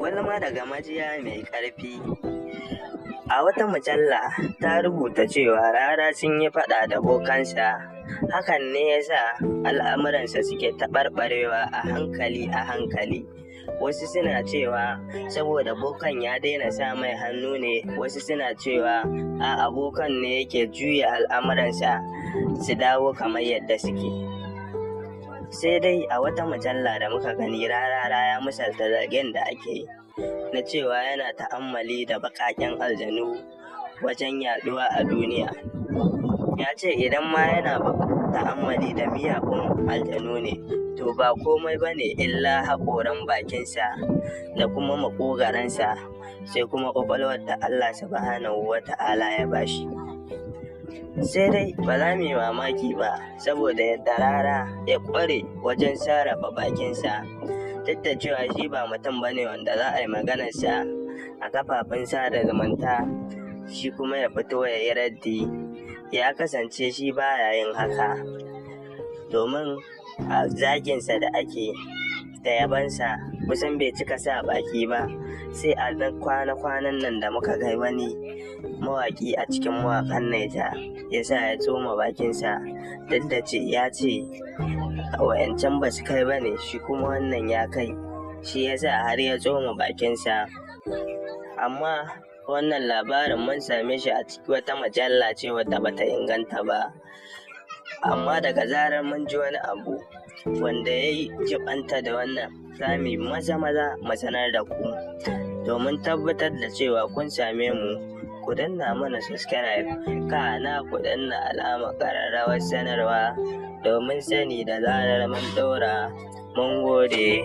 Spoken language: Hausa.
Gulma daga majiya mai ƙarfi. A wata mujalla ta rubuta cewa Rara sun yi faɗa da bokansa, hakan ne ya sa al'amuransa suke taɓarɓarewa a hankali a hankali. Wasu suna cewa saboda bokan ya daina sa mai hannu ne, wasu suna cewa a'a, bokan ne yake juya al'amuransa su dawo kamar yadda suke. Sai dai a wata mujalla da muka gani, Rarara ya misalta zargin da ake yi na cewa yana ta'ammali da baƙaƙen aljanu wajen yaɗuwa a duniya. Ya ce idan ma yana ta'ammali da miyagun aljanu ne, to ba komai ba ne illa haƙoran bakinsa da kuma maƙogaransa, sai kuma ƙwaƙwalwar da Allah Subhanahu wa Ta'ala ya bashi. Sai dai ba za mu yi mamaki ba, saboda yadda Rara ya ƙware wajen sarrafa bakinsa, duk da cewa shi ba mutum ba ne wanda za a yi maganarsa a kafafen sada zumunta shi kuma ya fito ya yi raddi. Ya kasance shi baya yin haka, domin a zaginsa da ake da yabansa kusan bai cika sa baki ba, sai a kwana-kwanan nan da muka ga wani mawaƙi a cikin mawaƙan Naija ya sa ya tsoma bakinsa, duk da ce ya ce wa'yancan ba su kai ba ne, shi kuma wannan ya kai, shi ya sa har ya tsoma bakinsa. Amma wannan labarin mun same shi a cikin wata mujalla ce wadda bata inganta ba, amma daga zarar mun ji wani abu wanda ya yi jibanta da wannan, za mu yi maza-maza mu sanar da ku. Domin tabbatar da cewa kun same mu, ku danna mana subscribe, kana ku danna alamar ƙararrawar sanarwa domin sani da zarar mun ɗora. Mun gode.